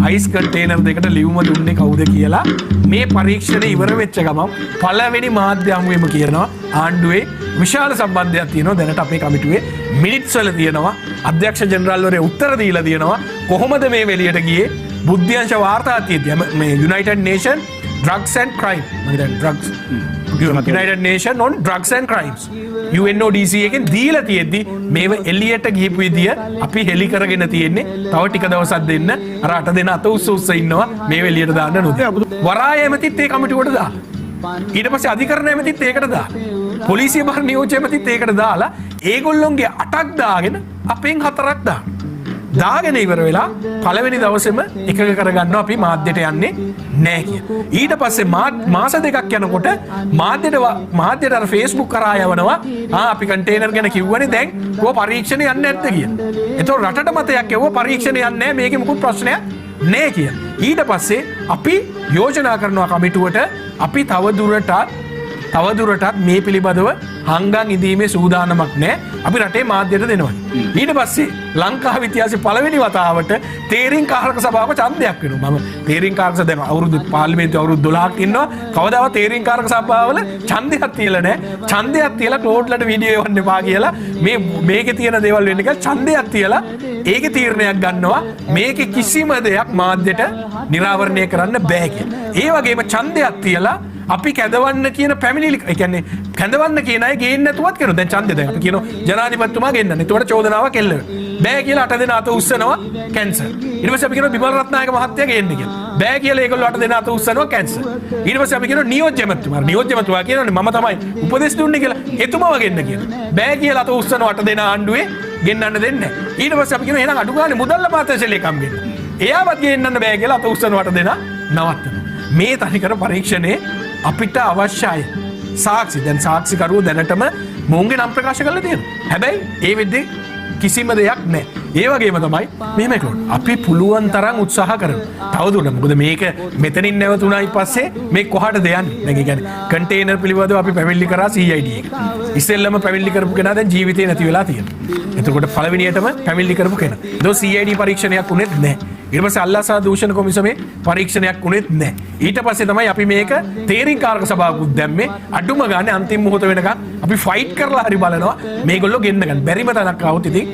Ice container දෙකට ලියුම දුන්නේ කවුද කියලා මේ පරීක්ෂණය ඉවර වෙච්ච ගමන් පළවෙනි මාධ්‍ය හමුවෙම කියනවා. ආණ්ඩුවේ විශාල සම්බන්ධයක් තියෙනවා දැනට අපේ කමිටුවේ මිනිත්ස් වල තියෙනවා, අධ්‍යක්ෂ ජෙනරාල්වරයා උත්තර දීලා තියෙනවා කොහොමද මේ එළියට ගියේ. බුද්ධ්‍යංශ වාර්තා තියෙද්දි මේ United Nation Drugs and Crime, මම හිතන්නේ drugs, United Nation on Drugs and Crimes, UNODC එකෙන් දීලා තියෙද්දි මේව එළියට ගිහපු විදිය අපි හෙලි කරගෙන තියෙන්නේ. තව ටික දවසක් දෙන්න, අර අට දෙන අත උස්ස උස්ස ඉන්නවා මේව එළියට දාන්න නොදී. වරාය ඇමතිත් ඒ කමිටුවට දාලා, ඊට පස්සේ අධිකරණ ඇමතිත් ඒකට දාලා, පොලිසිය භාර නියෝජ්‍ය ඇමතිත් ඒකට දාලා, ඒගොල්ලොන්ගේ අටක් දාගෙන අපෙන් හතරක් දාන දාගෙන ඉවර වෙලා පළවෙනි දවසේම එකඟ කරගන්නවා අපි මාධ්‍යට යන්නේ නෑ කියලා. ඊට පස්සේ මාස දෙකක් යනකොට මාධ්‍යට අර Facebook කරා යවනවා, ආ අපි කන්ටේනර් ගැන කිව්වනේ, දැන් කෝ පරීක්ෂණ යන්නේ නැද්ද කියලා. එතකොට රටට මතයක් යවුවා පරීක්ෂණ යන්නේ නෑ, මේකේ මුකුත් ප්‍රශ්නයක් නෑ කියලා. ඊට පස්සේ අපි යෝජනා කරනවා කමිටුවට අපි තව දුරටත් මේ පිළිබඳව හංගන් ඉදීමේ සූදානමක් නෑ, අපි රටේ මාධ්‍යයට දෙනවා. ඊට පස්සේ ලංකාව ඉතිහාසයේ පළවෙනි වතාවට තේරීම් කාරක සභාවක ඡන්දයක් වෙනවා. මම තේරීම් කාරක සභාව දැන් අවුරුදු පාර්ලිමේන්තුවේ අවුරුදු 12ක් ඉන්නවා. කවදාවත් තේරීම් කාරක සභාවල ඡන්දයක් තියලා නෑ. ඡන්දයක් තියලා ක්ලෝඩ්ලට වීඩියෝ එවන්න එපා කියලා, මේ මේකේ තියෙන දේවල් වෙන්න කියලා ඡන්දයක් තියලා ඒකේ තීරණයක් ගන්නවා මේකේ කිසිම දෙයක් මාධ්‍යට නිරාවරණය කරන්න බෑ කියලා. ඒ වගේම ඡන්දයක් තියලා අපි කැඳවන්න කියන පැමිණිලි, ඒ කියන්නේ කැඳවන්න කියන අය ගේන්න නැතුවත් කරනවා. දැන් ඡන්දය දැන් අපි කියනවා ජනාධිපතිතුමා ගෙන්නන්න. එතකොට චෝදනාවක් එල්ල වෙනවා. බෑ කියලා අට දෙනා අත උස්සනවා, කැන්සල්. ඊට පස්සේ අපි කියනවා බිමල් රත්නායක මහත්තයා ගේන්න කියලා. බෑ කියලා ඒගොල්ලෝ අට දෙනා අත උස්සනවා, කැන්සල්. ඊට පස්සේ අපි කියනවා නියෝජ්‍ය ඇමතිතුමා. නියෝජ්‍ය ඇමතිතුමා කියනවානේ මම තමයි උපදෙස් දුන්නේ කියලා. එතුමව ගෙන්න කියලා. බෑ කියලා අත උස්සනවා අට දෙනා ආණ්ඩුවේ, ගෙන්නන්න දෙන්නේ නැහැ. ඊට පස්සේ අපි කියනවා එහෙනම් අඩු ගානේ මුදල් අමාත්‍යාංශ ලේකම් ගෙන්න. එයාවත් ගෙන්නන්න බෑ කියලා අත උස්සනවා අට දෙනා, නවත්තනවා. මේ තනිකර පරීක්ෂණයේ අපිට අවශ්‍ය අය සාක්ෂි, දැන් සාක්ෂිකරුවෝ දැනටම මොවුන්ගේ නම් ප්‍රකාශ කරලා තියෙනවා. හැබැයි ඒ වෙද්දී කිසිම දෙයක් නැහැ. ඒ වගේම තමයි මෙහෙම ක්ලෝඩ්, අපි පුළුවන් තරම් උත්සාහ කරනවා. තවදුරටත් මොකද මේක මෙතනින් නැවතුණායි පස්සේ මේ කොහාටද යන්නේ? දැන් ඒ කියන්නේ කන්ටේනර් පිළිබඳව අපි පැමිණිලි කරා CID එක. ඉස්සෙල්ලම පැමිණිලි කරපු කෙනා දැන් ජීවිතේ නැති වෙලා තියෙනවා. එතකොට පළවෙනියටම පැමිණිලි කරපු කෙනා. ඒක CID පරීක්ෂණයක් උනේත් නැහැ. ඊට පස්සේ අල්ලාස් හා දූෂණ කොමිසමේ පරීක්ෂණයක් උනේත් නැහැ. ඊට පස්සේ තමයි අපි මේක තේරීම් කාරක සභාවකුත් දැම්මේ. අඩුම ගානේ අන්තිම මොහොත වෙනකන් අපි ෆයිට් කරලා හරි බලනවා මේගොල්ලෝ ගෙන්න ගන්න. බැරිම තැනක් ආවොත් ඉතින්